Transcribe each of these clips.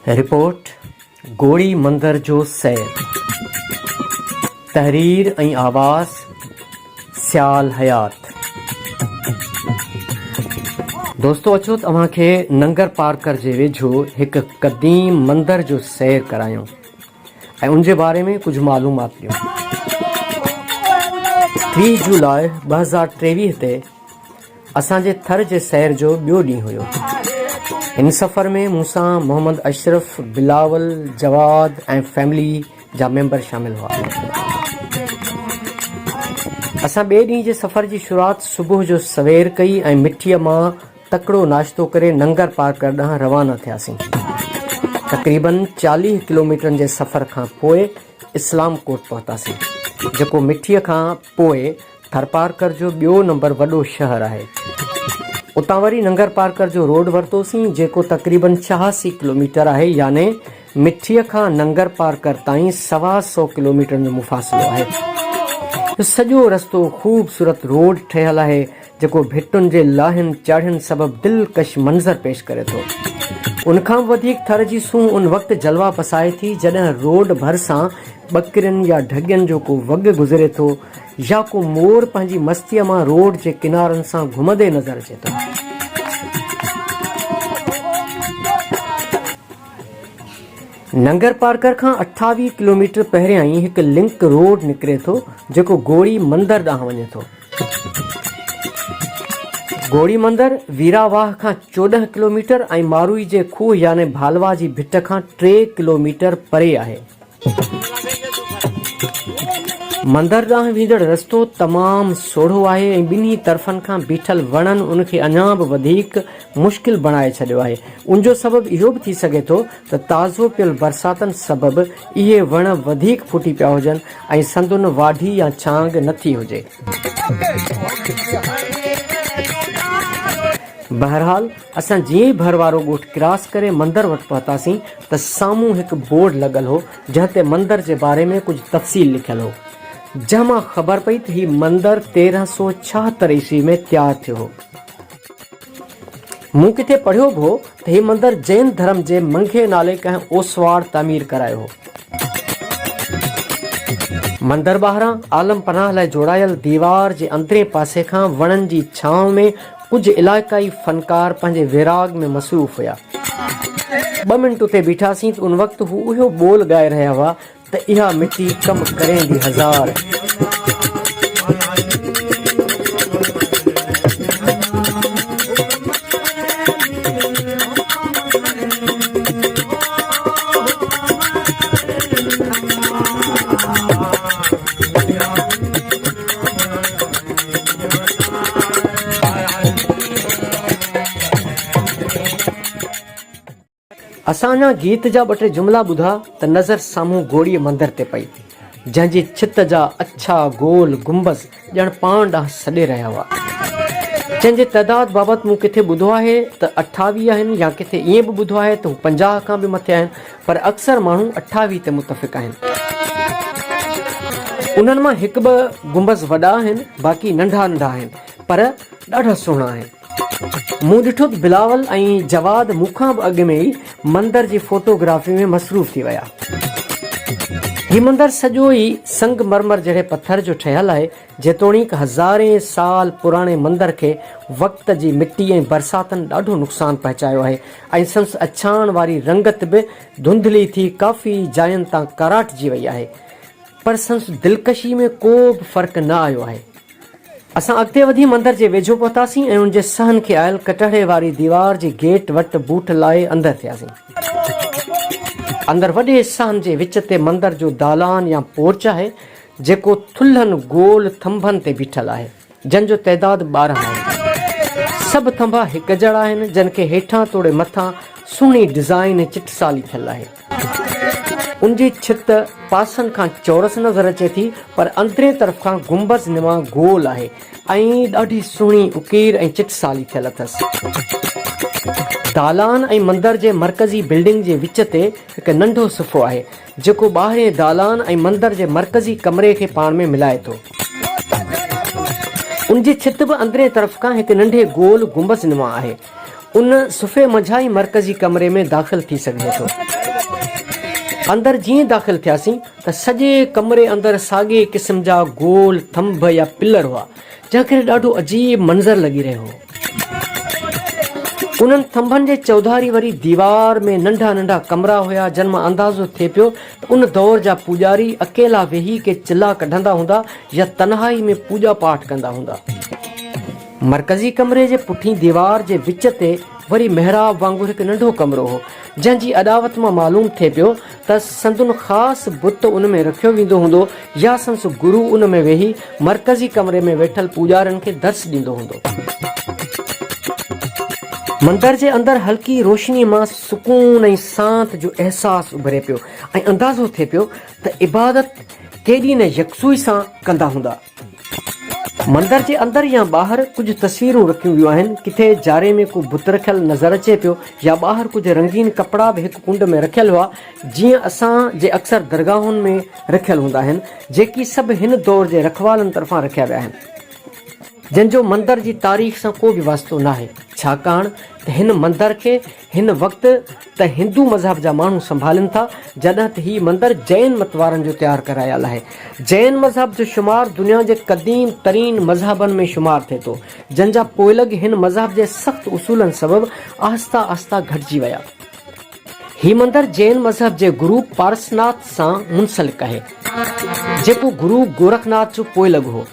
Report, گوڙي مندر جو سير، تحرير ۽ آواز، سيال حيات. دوستو اچو ته اوهان کي ننگر پارڪر جي ويجهو هڪ قديم مندر جو سير ڪرايون ۽ ان جي باري ۾ ڪجهه معلومات ڏيون. 30 جولاء 2023 تي اسان جي ٿر جي سير جو ٻيو ڏينهن هيو. هن سفر ۾ مون سان محمد اشرف، بلاول، جواد ۽ فيملي جا ميمبر شامل هئا. اسان ٻئي ڏينهن جي سفر جي شروعات صبح جو سوير ڪئي ۽ مٺيء مان تڪڙو ناشتو ڪري ننگر پارڪر ڏانهن روانا ٿياسين. تقريبن 40 ڪلوميٽرن جي سفر کان پوء اسلام ڪوٽ پهتاسين، جيڪو مٺيء کان پوء ٿرپارڪر جو ٻيو نمبر وڏو شهر آهي. اتان وري ننگرپارڪر جو روڊ ورتوسين جيڪو تقريبن 86 ڪلوميٽر آهي يعني مٺيء کان ننگرپارڪر تائين سوا سئو ڪلوميٽرن جو مفاصلو آهي. اهو سڄو رستو خوبصورت روڊ ٺهيل آهي جيڪو ڀٽن جي لاهين چاڙهين سبب دلڪش منظر پيش ڪري ٿو. ان کان به وڌيڪ ٿر جي سونهن ان وقت جلوا پسائي ٿي جڏهن روڊ ڀرسان ٻڪرين يا ڍڳين جو ڪو وڳ گذري ٿو يا ڪو مور پنهنجي مستيء مان روڊ جي ڪنارن سان گهمندي نظر اچي ٿو. ننگر پارڪر کان 28 ڪلوميٽر پهريان ئي هڪ لنڪ روڊ نڪري ٿو جيڪو گوڙي مندر ڏانهن وڃي ٿو. گوڙي مندر ويرا واهه کان 14 ڪلوميٽر ۽ ماروئي جي کوهه يعني ڀالوا جي ڀٽ کان 3 ڪلوميٽر پري آهي. مندر ڏانهن ويندڙ رستو تمام سوڙهو آهي ۽ ٻنهي طرفن کان بيٺل وڻن ان کي اڃا به وڌيڪ مشڪل بڻائي ڇڏيو آهي. ان جو سبب اهو به ٿي سگهي ٿو ته تازو پيل برساتن سبب اهي وڻ وڌيڪ ڦٽي پيا هجن ۽ سندن واڍي يا ڇانگ نه ٿي هجي. بهرحال اسان جيئن ئي ڀر وارو ڳوٺ ڪراس ڪري مندر وٽ پهتاسين ته سامهون هڪ بورڊ لڳل هو جنهن تي مندر جي باري ۾ ڪجهه تفصيل لکيل هو جنهن مان خبر پئي ته هي مندر 1376 عيسوي ۾ تيار ٿيو هو. مون ڪٿي پڙهيو به هو ته هي مندر جين ڌرم جي منگهي نالي ڪنهن اوسواڙ تعمير ڪرايو هو. مندر ٻاهران عالم پناهه لاء جوڙايل ديوار جي اندرين پاسي کان وڻن جي ڇانو ۾ ڪجهه علائقائي فنڪار پنهنجي ويراڳ ۾ مصروف هيا. ٻه منٽ اتي بيٺاسين ته ان وقت هو اهو ٻول ڳائي رهيا هئا ته اها مٽي ڪم ڪريندي هزار. اسان اڃا گيت جا ٻه ٽي جملا ٻڌا ته نظر سامهون گوڙيء مندر تي پئي، جنهن جي ڇت جا اڇا گول گنبذ ڄڻ پاڻ ڏانهن سڏي رهيا هئا. جنهن جي تعداد بابت مون ڪٿي ٻڌو آهي ته 28 آهن يا ڪٿي ائين به ٻڌو آهي ته هو 50 کان به مٿي آهن، پر اڪثر ماڻهو 28 تي متفق آهن. انهن مان هڪ ٻه گنبذ وڏا آهن، باقي ننڍا ننڍا آهن، پر ڏاڍا سهڻا آهن. مون ڏٺو ته بلاول ۽ جواد مون کان به اڳ ۾ ئي مندر جي فوٽو گرافي ۾ مصروف ٿي ويا. هي مندر سڄو ئي سنگ مرمر جهڙي پٿر جو ٺهيل آهي، جيتوڻيڪ هزارين سال پراڻي مندر کي وقت جي مٽي ۽ برساتن ڏاڍو نقصان پهچايو آهي ۽ سندس اڇاڻ واري رنگت به ڌنڌلي ٿي ڪافي جاين تان ڪاراٽجي وئي آهي پر سندس دلڪشي ۾ ڪو به فرق نه آيو آهي. اسان اڳتي وڌي مندر جي ويجهو پهتاسين ۽ ان جي صحن کي آيل ڪٽهڙي واري ديوار جي گيٽ وٽ بوٽ لاهي اندر ٿياسين. اندر وڏي صحن جي وچ تي مندر جو دالان يا پورچ آهي جيڪو ٿلهن گول ٿنڀن تي بيٺل آهي، جن جو تعداد 12 آهي. سڀ ٿنڀا هڪ جهڙا آهن، جن کي هيٺان توڙي مٿان سهڻي ڊزائين ۽ چٽسالي ٿيل آهي. ان جي ڇت پاسن کان چورس نظر اچي ٿي، پر اندرين طرف کان گنبذ نما گول آهي ۽ ڏاڍي سهڻي اڪير ۽ چٽسالي ٿيل اٿس. دالان ۽ مندر جي مرڪزي بلڊنگ جي وچ تي هڪ ننڍو صفحو آهي، جيڪو ٻاهرين دالان ۽ مندر جي مرڪزي ڪمري کي پاڻ ۾ ملائي ٿو. ان جي ڇت به اندرين طرف کان هڪ ننڍي گول گنبذ نما آهي. ان صفي منجهان ئي مرڪزي ڪمري ۾ داخل ٿي سگهجي ٿو. اندر جيئن ئي داخل ٿياسين ته سڄي ڪمري اندر ساڳئي قسم جا گول ٿنڀ يا پلر هئا، جنهن ڪري ڏاڍو عجيب منظر لڳي رهيو هو. انهن ٿنڀن جي چوڌاري وري ديوار ۾ ننڍا ننڍا ڪمرا هيا، جن مان اندازو ٿئي پيو ته ان دور جا پوڄاري اڪيلا ويهي ڪي چلا ڪڍندا هوندا يا تنهائي ۾ پوڄا پاٺ ڪندا هوندا. مرڪزي ڪمري جي پٺين ديوار جي وچ تي وري محراب وانگر هڪ ننڍو ڪمرو هو، جنهن جي اڏاوت مان معلوم ٿئي پيو ته سندن خاص بت ان ۾ رکيو ويندو هوندو يا سندس گرو ان ۾ ويهي مرڪزي ڪمري ۾ ويٺل پوڄارين کي درس ڏيندو هوندو. مندر جي اندر هلڪي روشنيء مان سڪون ۽ سانت جو احساس اڀري پيو ۽ اندازو ٿئي پيو ته عبادت ڪيڏي نه يڪسوئي سان ڪندا هوندا. مندر جي اندر يا ٻاهر ڪجهه تصويرون رکيون ويون آهن، ڪٿي جاري ۾ ڪو بت رکيل نظر اچي پيو يا ٻاهر ڪجهه رنگين ڪپڙا به هڪ ڪنڊ ۾ رکيل هئا، جيئن اسان جي اڪثر درگاهن ۾ رکيل هوندا آهن، جيڪي سڀ هن دور جي رکوالن طرفان رکيا ويا آهن. جن جو مندر جي تاريخ سان ڪو به واسطو ناهي، ڇاڪاڻ ته هن مندر کي هن وقت ته هندو مذهب جا ماڻهو سنڀالين ٿا، جڏهن ته هي مندر جين مت وارن جو تيار ڪرايل آهي. جين مذهب جو شمار دنيا جي قديم ترين مذهبن ۾ شمار ٿئي ٿو، جن جا پوئلڳ هن مذهب جي سخت اصولن سبب آهسته آهسته گهٽجي ويا. هي مندر جين مذهب جي گرو پارسناٿ سان منسلڪ آهي، جيڪو گرو گورکناٿ جو پوئلڳ هو.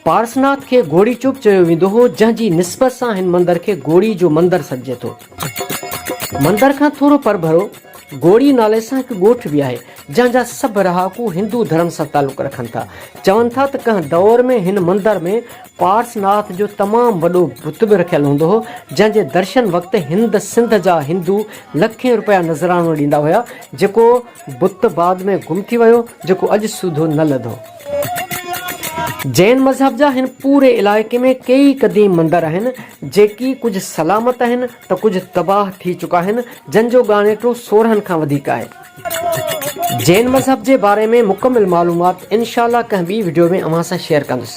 پارسناٿ کي گوڙي چوڪ چيو ويندو هو، جنهن جي نسبت سان هن مندر کي گوڙي جو مندر سڏجي ٿو. مندر کان ٿورو پرڀرو گوڙي نالي سان هڪ ڳوٺ به آهي، جنهن جا سڀ رهاڪو هندو ڌرم سان تعلق رکن ٿا. چون ٿا ته ڪنهن دؤر ۾ هن مندر ۾ پارسناٿ جو تمام وڏو بت به رکيل هوندو هو، جنهن جي درشن وقت هند سنڌ جا هندو لکين رپيا نذرانو ڏيندا هيا، جيڪو بت بعد ۾ گم ٿي ويو، جيڪو اڄ سوڌو نه لڌو. جين مذهب جا هن پوري علائقي ۾ ڪيئي قديم مندر آهن، جيڪي ڪجهه سلامت آهن ته ڪجهه تباهه ٿي چڪا آهن، جن جو ڳاڻيٽو 16 کان وڌيڪ آهي. جين مذهب جي باري ۾ مڪمل معلومات انشاء الله ڪنهن ٻي وڊيو ۾ اوهان سان شيئر ڪندس.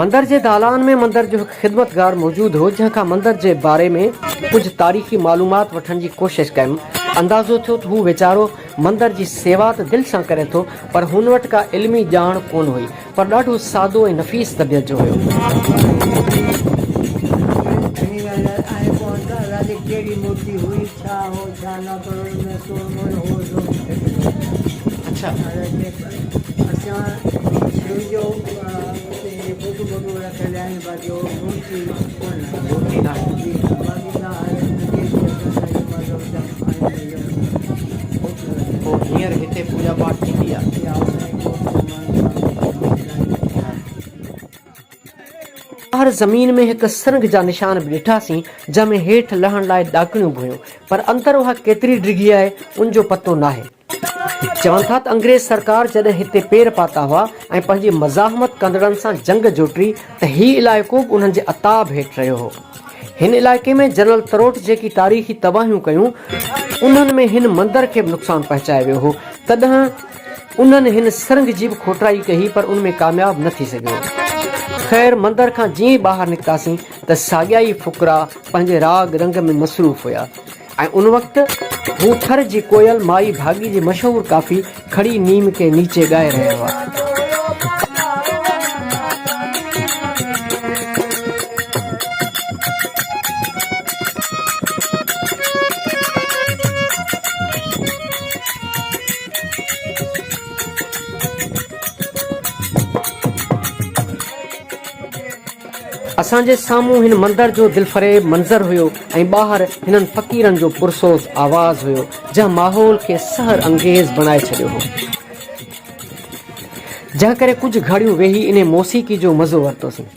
مندر جي دالان ۾ مندر جو هڪ خدمتگار موجود هو، جنهن کان مندر جي باري ۾ ڪجهه تاريخي معلومات وٺڻ جي ڪوشش ڪيم. اندازو ٿيو ته هو ويچارو مندر جي سيوا ته دل سان ڪري ٿو پر هن وٽ ڪا علمي ڄاڻ ڪونه هئي پر ڏاڍو سادو ۽ نفيس طبيعت جو هيو. پوء هينئر هتي پوڄا پاٺ ٿيندي آ. ٻاهر زمين ۾ هڪ سرنگهه جا نشان به ڏٺاسين، جنهن ۾ هيٺ لهڻ لاء ڏاڪڻيون به هيون، پر اندر اها ڪيتري ڊگهي آهي، ان جو پتو ناهي. چون ٿا ته انگريز سرڪار جڏهن هتي پير پاتا هئا ۽ پنهنجي مزاحمت ڪندڙن سان جنگ جوٽي ته هي علائقو به انهن جي عتاب هيٺ رهيو هو. هن علائقي ۾ جنرل تروٽ جيڪي تاريخي تباهيون ڪيون، انهن ۾ هن مندر کي به نقصان پهچايو ويو هو. تڏهن انهن هن سرنگهه جي به کوٽرائي ڪئي پر ان ۾ ڪامياب نه ٿي سگهيو. خير مندر کان جيئن ئي ٻاهر نڪتاسين ته ساڳيا ئي فقراء پنهنجي راڳ رنگ ۾ مصروف هيا ۽ ان وقت هو ٿر جي ڪوئل مائي ڀاڳي جي مشهور ڪافي کڙي نيم ڪي نيچي ڳائي رهيا هئا. اسان جي سامهون هن مندر جو دلفريب منظر هيو ۽ ٻاهر هنن فقيرن جو پرسوز آواز هيو، جنهن ماحول کي سحر انگيز بڻائي ڇڏيو هو. جنهن ڪري ڪجهه گهڙيون ويهي انهي موسيقي جو مزو ورتوسين.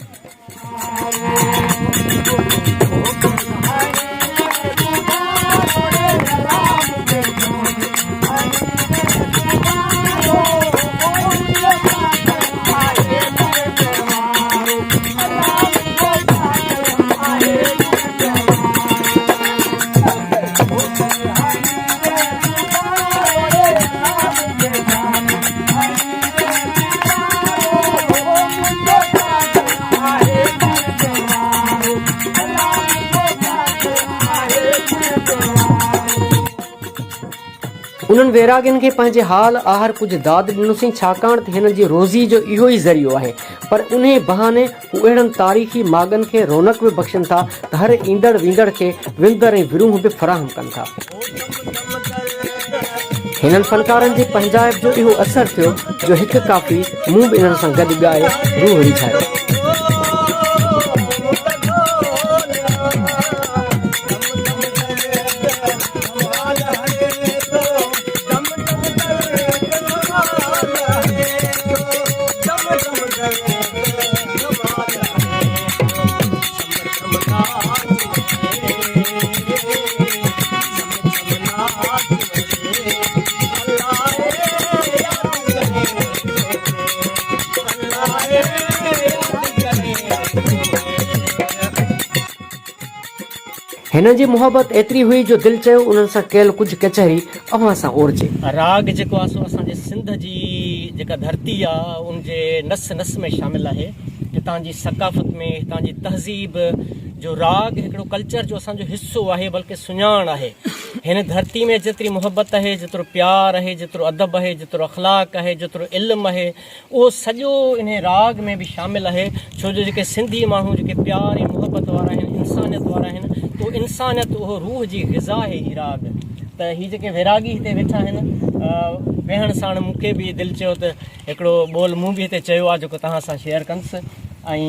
انهن ويراڳين کي پنهنجي حال آهر ڪجهه داد ڏنوسين ڇاڪاڻ ته هنن جي روزي جو اهو ئي ذريعو آهي پر انهي بهاني هو اهڙن تاريخي ماڳن کي رونق به بخشن ٿا ته هر ايندڙ ويندڙ کي وندر ۽ ورونهه به فراهم ڪن ٿا. هنن فنڪارن جي پنهنجائپ جو اهو اثر ٿيو جو هڪ ڪافي مون به انهن سان گڏ ڳائي روح ريجهايو. هنن جي محبت ايتري هئي جو دل چيو انهن سان ڪيل ڪجهه ڪچهري اوهان سان اورجي. راڳ جيڪو آهي سو اسان جي سنڌ جي جيڪا ڌرتي آهي ان جي نس نس ۾ شامل آهي. هتان جي ثقافت ۾ هتان جي تهذيب جو راڳ هڪڙو ڪلچر جو اسان جو حصو آهي بلڪه سڃاڻ آهي. هن ڌرتي ۾ جيتري محبت آهي، جيترو پيار آهي، جيترو ادب آهي، جيترو اخلاق آهي، جيترو علم آهي، اهو سڄو انهي راڳ ۾ به شامل آهي ڇو جو جيڪي سنڌي ماڻهو جيڪي پيار ۽ محبت وارا آهن انسانيت وارا آهن ته اهو انسانيت اهو روح جي غذا آهي هي راڳ ته هي جيڪي ويراڳي هتي ويٺا آهن ويهڻ ساڻ مون کي به دل چيو ته هڪڙو ٻول مون به هتي چيو آهي جيڪو توهان سان شيئر ڪندس ۽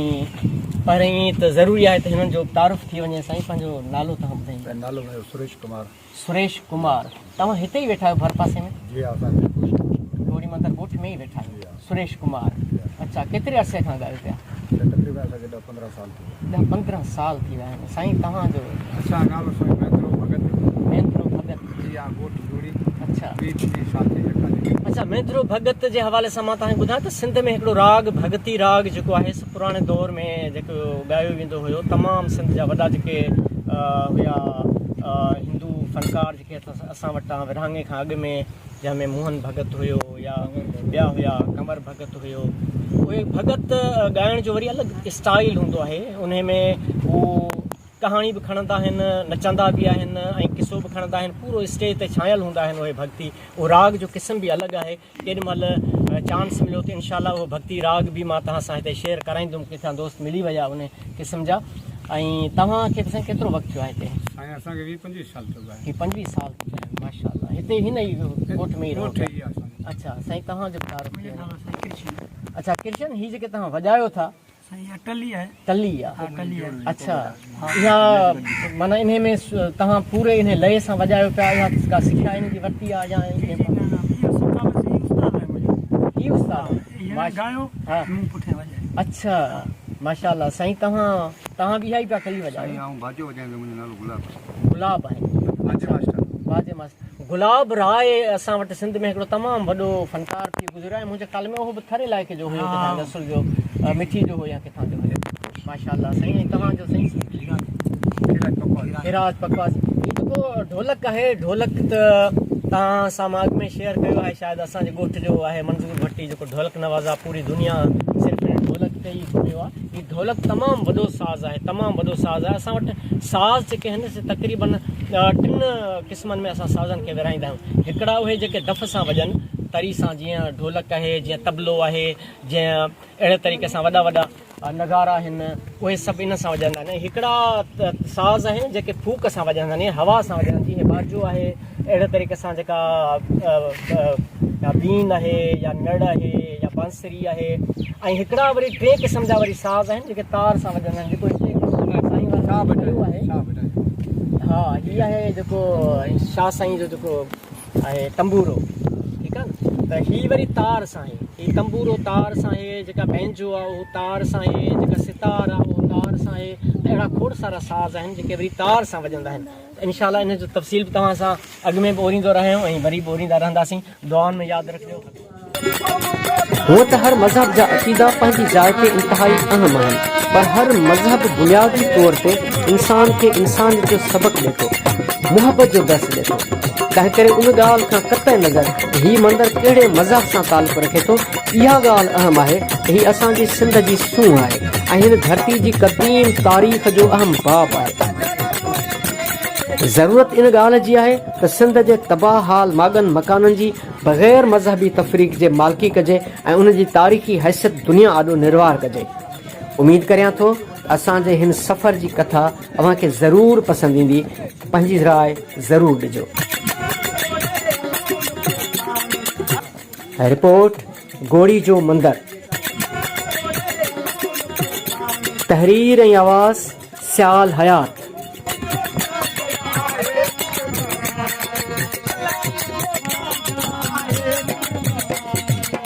پهرين ته ضروري آهي ته هنن جو تعارف ٿي وڃي سائين پنهنجو نالو توهان ٻڌائيندا. نالو منهنجو سريش ڪمار. سريش ڪمار توهان هتي ئي ويٺا آهيو ڀرپاسي ۾؟ جي ها اسان هتي ڳوٺ ۾ گوري مندر ڳوٺ ۾ ئي ويٺا آهيو سريش ڪمار اڇا ڪيتري عرصي کان ڳايو پيا؟ تقريبن اسان کي ڏھ 15 سال ٿي ويا. ڏھ 15 سال ٿي ويا آهن سائين توهان جو؟ اسان جو نالو سائين مهندرو ڀڳت. مهندرو ڀڳت. جي ها ڳوٺ جوڙي. اڇا. ٻي ٽي ساٿي جکاني. اڇا مهندرو ڀڳت جي حوالي سان مان توهان کي ٻڌايان ته سنڌ ۾ هڪڙو راڳ ڀڳتي راڳ جيڪو آهي سو پراڻي دور ۾ جيڪو ڳايو ويندو هيو تمام سنڌ جا وڏا جيڪي هيا هندو فنڪار جيڪي اسان وٽان ورهاڱي کان اڳ ۾ جنهن ۾ موهن ڀڳت هيو يا ٻيا هيا ڪنور ڀڳت هيو اهي ڀڳت ڳائڻ جو وري الڳ اسٽائل هوندو آهي انهي ۾ هو ڪهاڻي به کڻندا آهن نچندا به آهن ۽ قصو به کڻندا آهن پورو اسٽيج تي ڇانيل هوندا آهن اهي ڀڳتي اهو راڳ جو قسم به الڳ آهي ڪيڏي مهل چانس مليو ته انشاء الله اهو ڀڳتي راڳ به مان توهان سان هتي شيئر ڪرائيندم ڪٿان دوست ملي ويا ان قسم جا ۽ توهان کي به سائين ڪيترو وقت ٿيو آهي هتي؟ سائين اسان کي ويهه پنجويهه سال ٿيو آهي. ويهه پنجويهه سال ٿي ويا آهن ماشاء الله هتي هن ئي ڳوٺ ۾ ئي رهو ڳوٺ ئي آهي اسان جو. اڇا سائين توهان جو به تعارف ٿي منهنجو وڃي. نالو سائين ڪرشن. اڇا ڪرشن هي جيڪي توهان وڄايو ٿا سائين اها ٽلي آهي. ٽلي آ. ها ٽلي آهي. اڇا اها معنيٰ انهي ۾ توهان پوري انهي لئي سان وڄايو پيا اها ڪا سکيا انهي جي ورتي آ يا جي جي نه نه اها سکيا بس هي استاد آهي منهنجو. هي استاد آهي. ها هن ڳايو مون پٺيان وڄايو. اڇا ماشاءالله سائين توهان توهان به اها ئي پيا ٽلي وڄايو. سائين آئون باجو وڄائيندو منهنجو نالو گلاب آهي. گلاب آهي. باجي ماسٽر. باجي ماسٽر. گلاب راء اسان وٽ سنڌ ۾ هڪڙو تمام وڏو فنڪار ٿي گذريو آهي منهنجي خيال ۾ اهو به ٿر علائقي جو هيو ڪٿان جو اصل جو مٺي جو هو يا ڪٿان جو هيو ماشاءالله سائين ۽ توهان جو سائين هيراج پڪواس هي جيڪو ڍولڪ آهي ڍولڪ ته توهان سان مان اڳ ۾ شيئر ڪيو آهي شايد اسان جي ڳوٺ جو آهي منظور ڀٽي جيڪو ڍولڪ نواز آهي پوري دنيا صرف هن ڍولڪ تي ئي گهميو آهي هي ڍولڪ تمام وڏو ساز آهي تمام وڏو ساز آهي اسان وٽ ساز جيڪي آهن سي تقريبن ٽن قسمن ۾ اسان سازن کي ورهائيندا آهيون. هڪڙا اهي جيڪي دف سان وڄن، تري سان جيئن ڍولڪ آهي، جيئن طبلو آهي، جيئن اهڙي طريقي سان وڏا وڏا نغارا آهن، اهي سڀ ان سان وڄندا آهن ۽ هڪڙا ساز آهن جيڪي ڦوڪ سان وڄندا آهن، هوا سان وڄندا آهن، جيئن هي باجو آهي، اهڙي طريقي سان جيڪا بين آهي يا نڙ آهي يا بانسري آهي ۽ هڪڙا وري ٽئين قسم جا وري ساز آهن جيڪي تار سان وڄندا آهن جيڪو هتي سائين وارن ڪيو آهي. ها هي آهي جيڪو شاهه سائين جو جيڪو آهي تنبورو ٺيڪ آهي نه ته هي وري تار سان آهي هي تنبورو تار سان آهي جيڪا بينجو آهي اهو تار سان آهي جيڪا ستار آهي اهو تار سان آهي ته اهڙا کوڙ سارا ساز آهن جيڪي وري تار سان وڄندا آهن ته انشاء الله ان جو تفصيل به توهان سان اڳ ۾ به اوريندو رهيا آهيون ۽ وري به اوريندا رهنداسين دعائن ۾ ياد رکجو. هونء ته هر مذهب جا عقيدا پنهنجي جاء تي انتهائي اهم آهن پر هر مذهب بنيادي طور تي انسان کي انسانيت جو سبق ڏئي ٿو، محبت جو درس ڏئي ٿو. تنهنڪري ان ڳالهه کان قطع نظر ته هي مندر ڪهڙي مذهب سان تعلق رکي ٿو، اها ڳالهه اهم آهي ته هي اسان جي سنڌ جي سونهن آهي ۽ هن ڌرتي جي قديم تاريخ جو اهم باب آهي. ضرورت ان ڳالهه جي آهي ته سنڌ جي تباهه حال ماڳن مڪانن جي بغير مذهبي تفريق جي مالڪي ڪجي ۽ انهن جي تاريخي حيثيت دنيا آڏو نروار ڪجي. اميد ڪريان ٿو ته اسان جي هن سفر جي ڪٿا اوهان کي ضرور پسند ايندي. پنهنجي راء ضرور ڏجو. رپورٽ، گوڙي جو مندر. تحرير ۽ آواز، سيال حيات.